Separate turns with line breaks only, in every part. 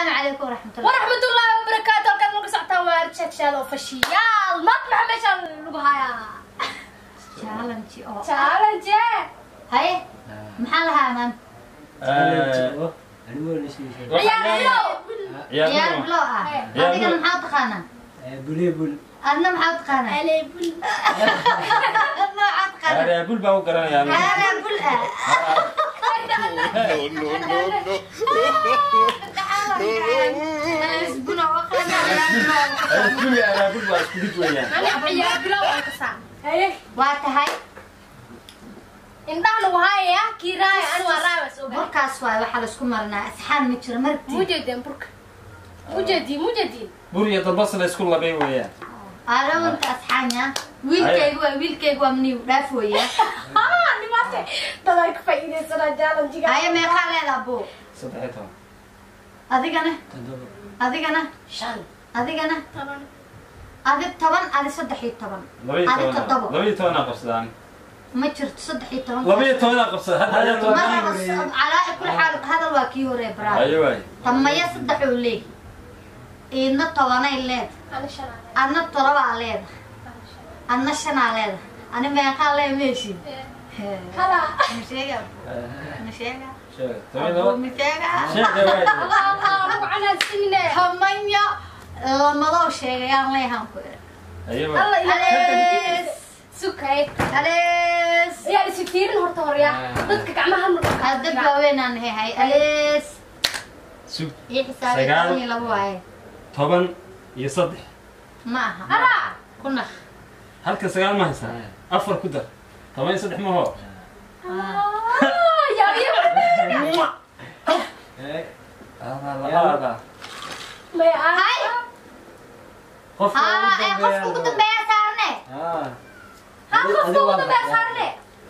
Assalaamu calaykum waraxmatullah.
Waraxmatullaahi wabarakaatu. Halkaad nagu socotaan waa Arjaad Official. Maanta maxaa meeshaan lagu hayaa?
Challenge oo.
Challenge.
Haye, maxaa lahaa maanta?
Ciyaar bilow.
Ciyaar bilow ah. Adigana maxaa u taqaanaa?
Bulebul.
Adna maxaa u taqaanaa?
Aleebul.
Adna maxaa u taqaanaa?
Araabul baan u garanayaa.
Araabul ah.
No, no, no, no.
Isbuna waa qanaa.
Araabul iyo araabul waa isku mid weeyaan.
Ciyaar bilow aan ka saa. Haye.
Waa tahay.
Indhaha lagu hayaa kii raaya anu waa raaya was ogahay.
Burkaas waay waxaa la isku marinaa asxaan ma jiro marti.
Mujeedeen burka. Mujeediin mujeediin.
Bur iyo dambas la isku labay weeyaan.
Arawanta asxaanya. Wiilkaygu waa wiilkaygu waa mniw dhaaf weeya.
Ah, nimaate. Dadaa ka faa'iidaysanaa challenge-ga.
Haye meeqaa leedaha buu?
13.
Adigana?
7.
Adigana?
5.
Adigana?
10.
Adi 10, adi 13. Adi 7.
12 aan qabsadaan.
Ma jirto 13.
12 aan qabsada. Hadda ayaa toban.
Ma rabo calaa kulli xaal hadal waa kii hore braa.
Haye waay.
Tamaya 3 uu leeyahay. Iidna 10 ay leedahay.
Ana 5.
Adna 7 aa leedahay. Adna 5 aa leedahay. Ani meeqaa leeyahay meeshii?
Hala.
Ma sheega. Ma sheega.
Sheeg. 12.
Ma sheega.
Sheeg waay.
Allah Allah lagu canaansinine.
Tamanya lamadoo sheegayaan leeyahan ku iri.
Haye waay.
Allah
Alees.
Sukay.
Alees.
Yaa isi fiirin horta horya. Dadka gacmaha mar
Dad waaweyn aan nahay. Alees.
Sug.
Ii xisaabi
9
12 waaye.
10 iyo 3.
Ma aha.
Ara.
Ku naq.
Halkan 9 ma haysaa. 4 ku dar. 10 iyo 3 ma ho.
Yaa yaa.
Hada.
Ma
Hay.
Qofka
Haa, ee qofka ugu dambeeya saarne.
Ha qofka ugu dambeeya saarne.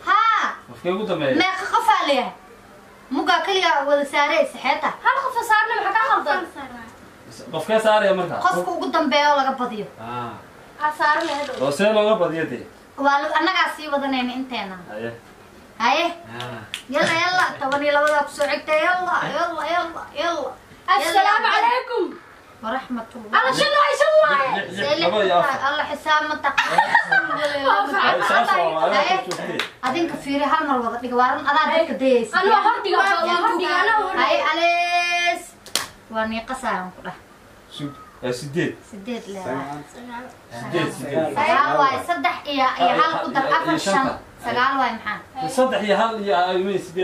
Haa.
Qofka ugu dambeeya.
Meeqa qofaa leeyahay? Mugaa kaliya wada saaraysa xeeta.
Hal qof saarne maxaa ka khaldan?
Qofka saaraya markaa.
Qofka ugu dambeeya oo laga badiyo.
Ha saarne hadhow.
Oo see looga badiyo dee.
Waa annagaa sii wadanayna inteena.
Haye.
Haye. Yalla yalla 12 ku soo xigta yalla yalla yalla yalla.
Assalaamu calaykum.
Waraxmatullah.
Alla shan waay shan waay.
2 iyo 4.
Alla xisaab ma taqaan. Adinka fiiri hal mar wada dhiga waaran adaa dadka dayaysa.
Anu waa hordhiga waa hordhiga ana hordhiga.
Haye alees. Waa niiqasayaan ku dhah.
Sug. 8.
8 leedahay.
8 8.
9 waay 3 iyo 1 ku dar 4 5. 9 waay maxaa?
3 iyo 1 iyo 8.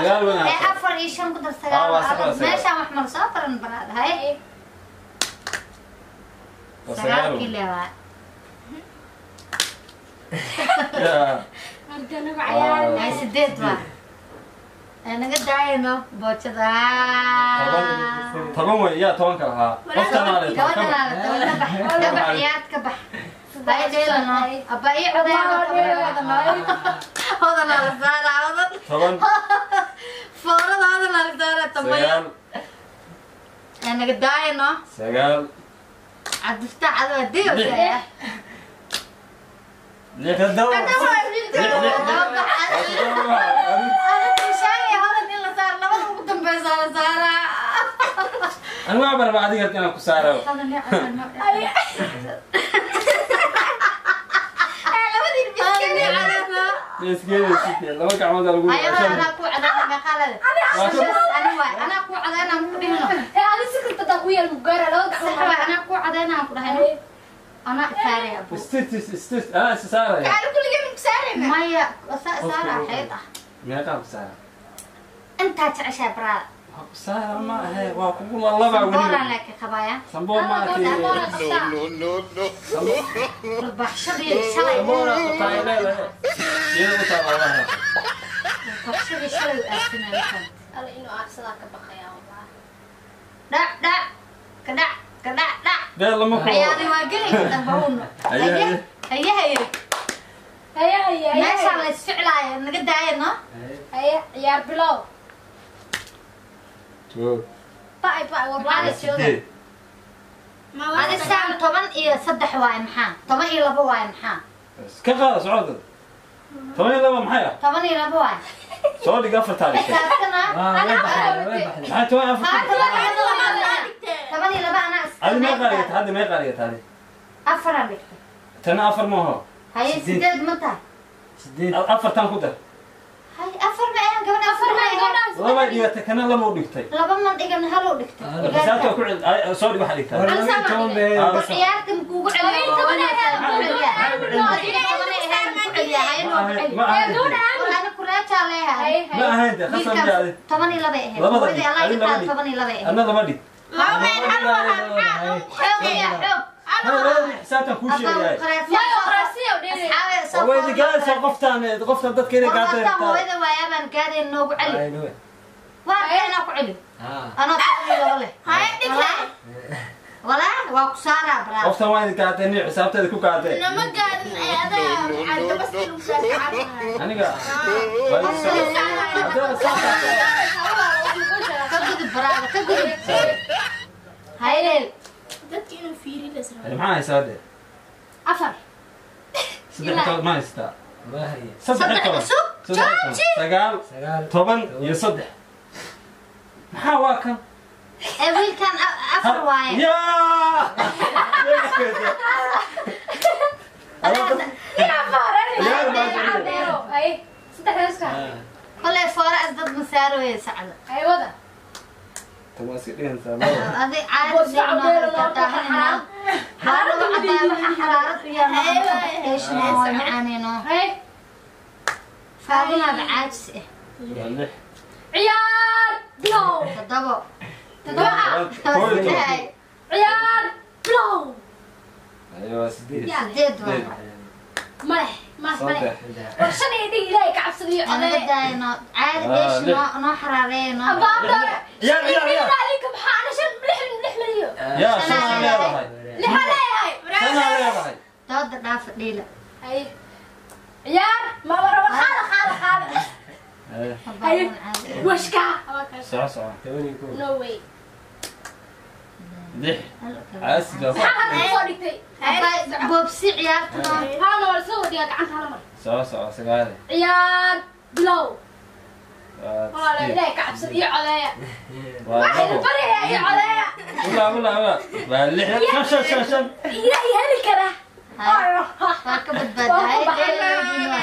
9 weeyaan.
Ee 4 iyo 5 ku dar 9.
Waa sax.
Meeshaan wax mar soo baran baraad. Haye. 9 kii leedahay.
Ya.
Ardana cayaar.
Haye 8 waay. Naga daayno boojada.
10 way yaa 10 ka lahaa. Qoftan aa leh.
Gabadhan aa leh, toban ka bax. Ka bax ciyaarta ka bax. Haye dheelano. Abba ii codeeyo. Hodan aa la saaraa hodan.
10.
Foorada hodan aa la saaraa tamaya.
9.
Naga daayno.
9.
Cabdifataax adoo diyo.
6.
7.
Anigu waan barba adiga inaan ku saaro. Isgeedaysid laba gacmood aa lagu
Anaa ku cadayna meeqaa leedahay? Anaa ku cadayna aan ku dhihino.
Ee adi si kasta taa ku yeel mugaara laba
Sax
gacmood.
waay anaa ku cadayna aan ku dhahayno. Anaa isaaraya abu.
Istis anaa is saaraya.
Maya saara xeyd ah.
Meeqaa ku saara?
Intaa jeceshahay baraada.
Waa ku saara ma ahe waa kugu lalabaa
Sambooraan
weliba.
laakiin qabaaya.
Samboor ma ahe.
No, no, no, no.
Rbaxshadii shalay.
Samboor aa qabtaa ay leedahay. Iyada u taala wallahi.
Rbaxshadii shalay u aadsanaya.
Alla inuu aarsadaa ka baqayaa wallahi.
Dhac dhac ka dhac ka dhac dhac.
Dee lama kulo.
Ciyaari waa gelaysa damba uno.
Haye, haye.
Haye haye.
Haye haye.
Meeshaan la isficlaaya naga daaya no.
Haye ciyaar bilow.
2.
Bye bye wallahi.
8.
Adi saan 10 iyo 3 waay maxaa? 10 iyo 2 waay maxaa?
Ka qaada socodad. 12 maxay ah?
12 waay.
Soo dhig 4 taariikh.
Xisaabtana.
Way baxday.
Maxay 14? Adi meeqa dhigtay hadda meeqa dhigtay adi?
Afar aan dhigtay.
Tan afar ma aho.
Haye sideed ma tahay?
Sideed.
Afartan ku dar.
Haye afar ma ahan gabadha afar ma ahan.
Laba dhigatay kana laba u dhigtay.
Laba ma dhigan hal u dhigtay.
Xisaabta ku cel soo dhig waxa dhigtay.
War ciyaarta ma kuugu celiyo?
Ma ahayn. Ma ahayn de khasab jaadi.
12 ahayd. Hooyadii Allah iga qaado 12 ahayd.
Anna laba dhig.
Laba ma hal waa
xoog iyo xoog.
Xisaabta ku sheegay.
Asxaabe
Way digaanaysaa qoftaan qoftaan dadka inay gaadeen.
Qoftaan hooyada waayabaan gaadeen noogu celi. Waa keenaa ku celi. Anoo 12 leh.
Haye dhig.
Walaa waa ku saaraa braa.
Qoftaan waa idin gaadeen xisaabteeda ku gaadeen.
Nama gaadin ee adaa canta bas lagu saaraa.
Aniga.
Ka gudub braa ka gudub. Haye.
Dadka inuu fiiriyo la saaraa.
Maxaa haysaa de?
Afar.
13 ma haystaa?
Ma hayo.
13. 9 10 iyo 3. Maxaa waa kan?
Ee wiilkan afar waaye.
Yaa!
Yaa faaran. Ay, saddex iska.
Kale foora as dad masaaro ee sacda.
Ay wada.
Tan waa iska dhigantaa.
Adi caadi xaraarad u yahay eeshna waa macaanino.
Ay.
Faadina caajis ah.
Waa lix.
Ciyaar bilow.
7.
7.
Ciyaar bilow.
Aywa 8.
8 waa.
Malex malex malex. War shan iyo dhig Ilaahay ka cabsadiyo
Anaga daayno caadi eeshna noo xaraareeyno.
Ciyaar ciyaar ciyaar.
عليك بحانا شن لح لح مليون.
Yaa shan aan leedahay.
لح leeyahay.
Shan aan leedahay.
Dooda dhaaf dhiila.
Ay. Ciyaar ma wara xaala xaala xaala. Ay. Washka.
Soco soco.
11.
No way.
6. Asiga.
Maxaa soo dhigtay?
Boobsi ciyaarta.
Haa wala soo wadiga gacanta hala mar.
Soco soco 9.
Ciyaar bilow. Wala Ilaahay ka cabsadiyo codeeya.
Waa
Waxay baraya iyo codeeya.
Wala wala wala. Waa 6 5 5 5.
Ilaahay heli kara.
Waa ka badbaadahay.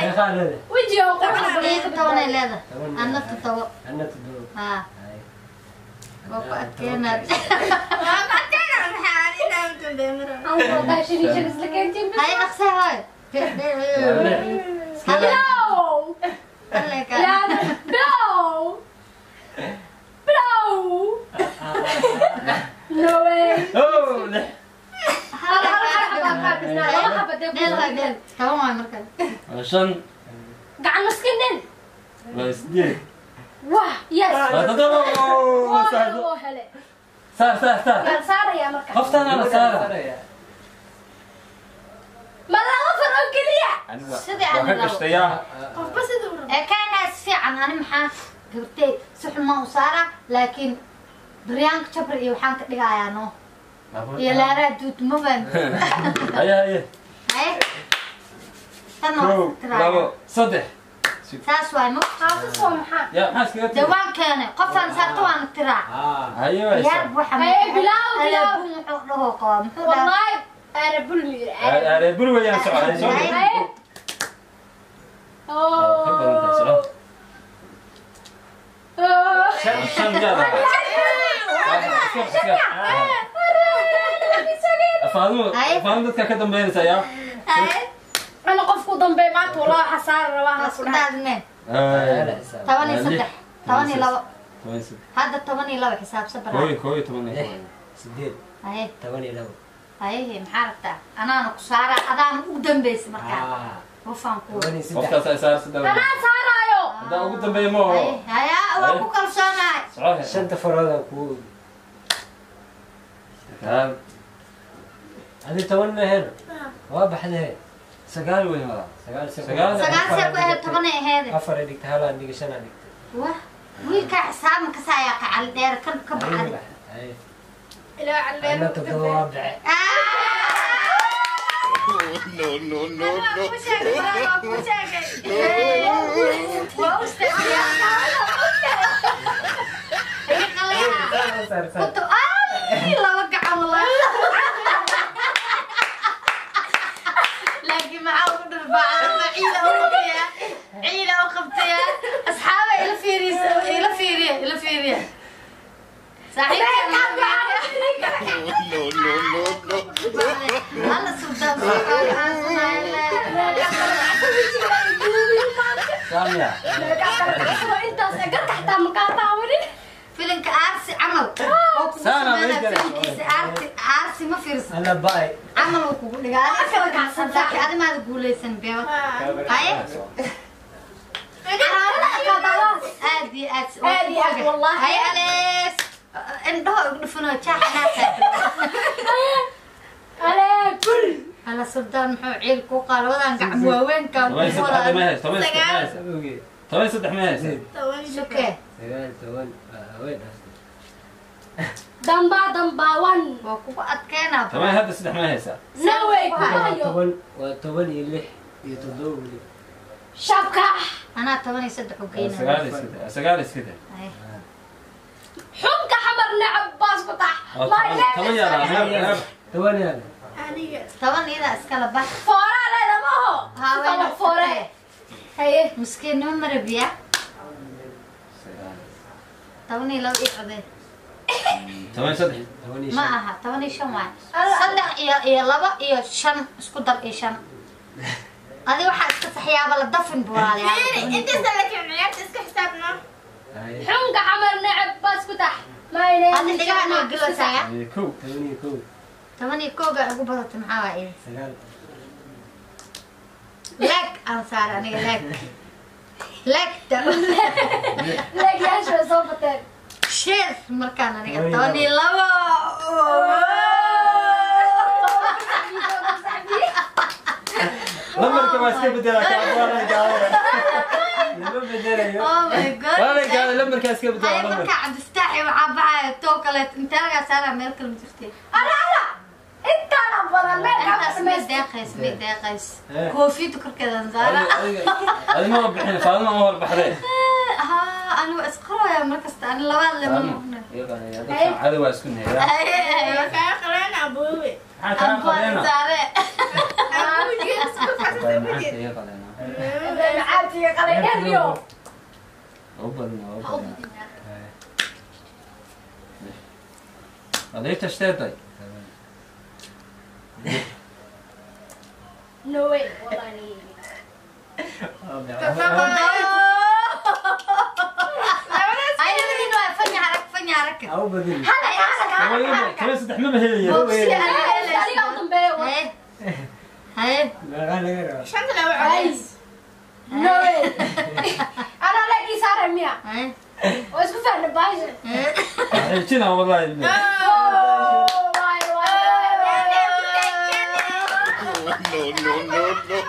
Meeqa leedahay?
Wajiga qurux
Iyaga 10 ay leedahay. Anna 7.
Anna 7.
Haa. Waa ku adkeenaad.
Waa ku adkeenaa maxaa inaa u dambeeyo mar.
Aan shan iyo shan isla keentiin.
Haye dhaqsee hooy.
Bilow. Ciyaar bilow. Bilow. No way.
Oh, 6.
Hal hal hal laba xabad
Dheel waa dheel. 10 waay markan.
Waa 5.
Gacan maskiin dheel.
Waa 8.
Wah, yes.
Waa 7.
Waa hele.
Saar saar saar.
Waan saarayaa marka.
Qoftaan ana saara.
Ma laba far oo keliya.
Aniga.
Sidii
Waa ka
aan
gashtayaa.
Qofba siduu rabo.
Ee kaanaas fiican ani maxaa gabartay si xun ma u saara laakiin Brianka Chopra iyo waxaan ka dhigayaa no. Iyo Lara Dut ma baan.
Haye haye.
Haye. Tan waa
2
tiraa.
2 3.
Saas waay ma.
Qaasas waa maxaa?
Yaa maxaa iskaga
Dee
tiri?
waan keenay qofaan saarto waan tiraa.
Haye waa
Ciyaar
isaa.
waxa
Haye, bilow, bilow.
Alaabun wuxuu dhaho qabaa muxuu dhahaa?
Wallahi ana bulmir.
Aare bul weeyaan soco. Haye soo dhig.
Haye.
Ka badan tahay soco.
Oh.
5 yaa lahaa. Iska iska. Faadmo faadmo dadka ka dambeynaysa yaa.
أنا قف قدام بيمات والله حصار رواها
Waa isku daadineen.
Ay.
13 12
13.
Hadda 12 xisaabsan baraa.
11.
8.
Haye
12.
haye maxaa rabtaa? Anaana ku saaraa adaana ugu dambaysa markaa. Wafaan ku.
13.
Qofkaas ay saar saddex.
أنا صارايو
Hadda ugu dambeeyo ma
Haye
aho.
haye waa ku kalsoonahay.
Soco.
Shanta faroodan ku.
9.
Adi 10 ma ahayn. Waa baxday.
9 weyn wada.
9
Sagaal.
9 see ku ahayd 10 ay ahayd.
4 ay dhigtay hal aan dhigay 5 aan dhigtay.
Wah wiilka xisaab ma kasaayaa qacal dheer kan ka baxay.
Haye.
Ilaa calleen.
Anna 7 waa baxay.
No, no, no, no.
Ku sheegay, waa ku sheegay.
Waa u istaagay. Iga qalaya.
Saar saar.
Kuntu ay laba gacan wallahi. عيلة أوقية عيلة أوقبتيا أصحابي إلى فيريس إلى فيريا إلى فيريا صحيح
No, no, no, no.
الله سلطان
سامية
فيلمك عارسي عمل فيلمكيس عارسي ما فيرس
أنا باي
عمل وكوكو أنا ما أقول بيو هاي أدي أدي والله هاي أليس إنه يقدفونه شاحنات
على كل
على سلطان محو عيل كوقال وضعن قعب وين كان
طبعا صدح ما هي
شكرا
سجال وين
دمبا دمبا وان
وكوكو أتكينا
طبعا هذا صدح ما هي سا
نوي
وطبعا يلح يتدور
شبكة
أنا طبعا يصدح وقينا
سجال كده
حمك حمر نعب باس قطع
ما
طبعا
طبعا إذا أسكال بح
فورا لا لا ما هو طبعا فورا
هي مسكين نوم مربيع طبعا لو إيه
طبعا صدح
ما أها طبعا شو معي صدح يا لبا يا شن اسكو در يا شن هذه واحد استحيا بلا دفن بورالي
انت سلك عيال اسك حسابنا
حمك حمر نعب باس قطع ما ينام
هذا اللي قاعد نقول ساعة
كو
8 كوغا عقب معاه
سجال
لك أنصار أنا لك لك
لك يا شو صوبتك
شير مركان أنا توني لبا
لما كما سكب دلك ولا لما كان سكب دلك
هاي مركا عند افتحي وعبعة توكلت انت رجع سارة ميركل متفتي
أنا انت انا
أنا اسمي داقس كوفي تكر كذا نزارة
هذه ما ربحنا فاطمة ما ربحنا
ها أنا أسقرا يا مركز أنا لو لما
هذا هو أسكن هنا
أيوة قرينا أبوي
أبوي زارة
أبوي عادي قرينا اليوم
أبونا هذا تشتري
No way والله
فني حركة
أو بدل
هلا
كمان صدح ما هي
هاي
شنو لو عايز
No way أنا لك سارة ميا واسكت أنا بايش
حكينا والله
No, no, no, no.